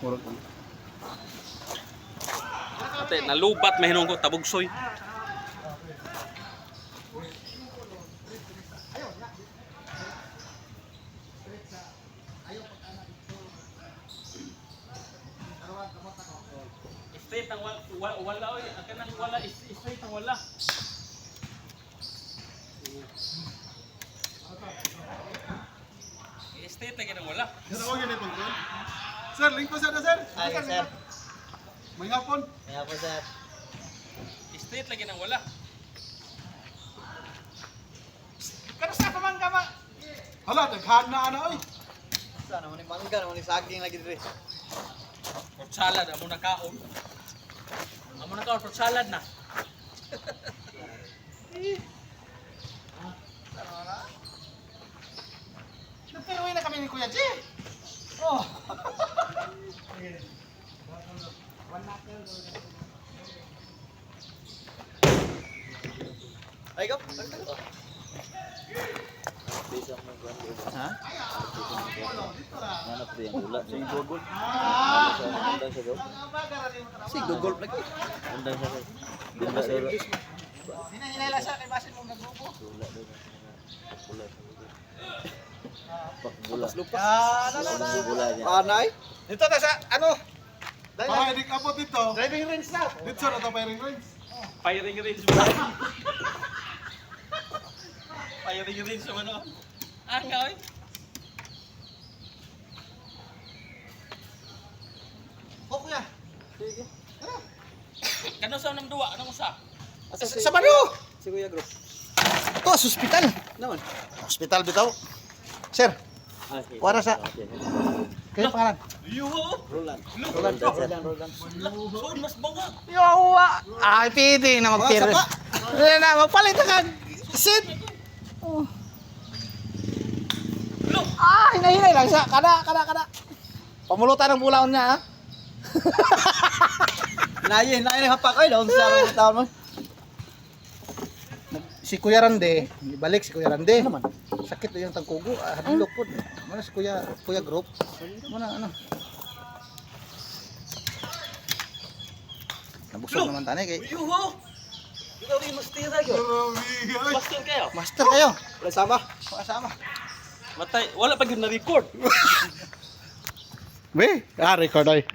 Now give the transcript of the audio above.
Murag Ate, nalubat mahinong ko tabugsoy. Straight ang wala, wala, wala oy, ang kanang wala straight ang wala. Straight ang kanang wala. Sir, ako yun itong tol. Sir, link ko sana, sir. Ay, sir. May hapon. Kaya po, sir. Straight lagi nang wala. Kanusta pa man ka ma? Hala, daghan na ana oy. Sana man ni mangga, naman ni saging lagi dire. Fruit salad amo na kaon. Amo na kaon fruit salad na. Nagpiruwi na kami ni Kuya G. Oh. Ay, go. Ha? Hanap din wala si Google. Undang siya go. Si Google lagi. Undang siya. Dula dula. Hinahinay siya kay basin mong nagrupo. Dula dula. Bula. Pakbula. Ah, na na na. Bula niya. Anay. Dito ta sa ano? Para hindi abot dito. Driving range na. Dito na to firing range. Firing range ba? Firing range naman oh. Ah, nga oy. Oh, kuya. Kano sa nang duwa, anong usa? Sa bano? Si Kuya Group. Ito, sa ospital. Naman. Hospital bitaw. Sir, Ah, sige. Wala sa- kayo pangalan? Yuho! Roland. Roland. Roland. Roland. Soon mas bangga. Yowa! Ay, pwede na magpira. Hindi na, magpalit na ka. Sit! Oh. Lo! Ah, hinahinay lang siya. Kada, kada, kada. Pamulutan ng bulaon niya, ha? Naye, naye hapak oy daon sa mga taon mo. Si Kuya Rande, ibalik si Kuya Rande. Ano man? Sakit na yung tangkugo. Ah, hadlok po. Muna si Kuya, Kuya Group. Muna, ano. Nabusog naman tani kay. Yuho! Ikaw rin mas tira yo. Grabe, ay. Master kayo. Master kayo. Wala sama. Pakasama. Matay, wala pa gyud na record. We, ah, record ay.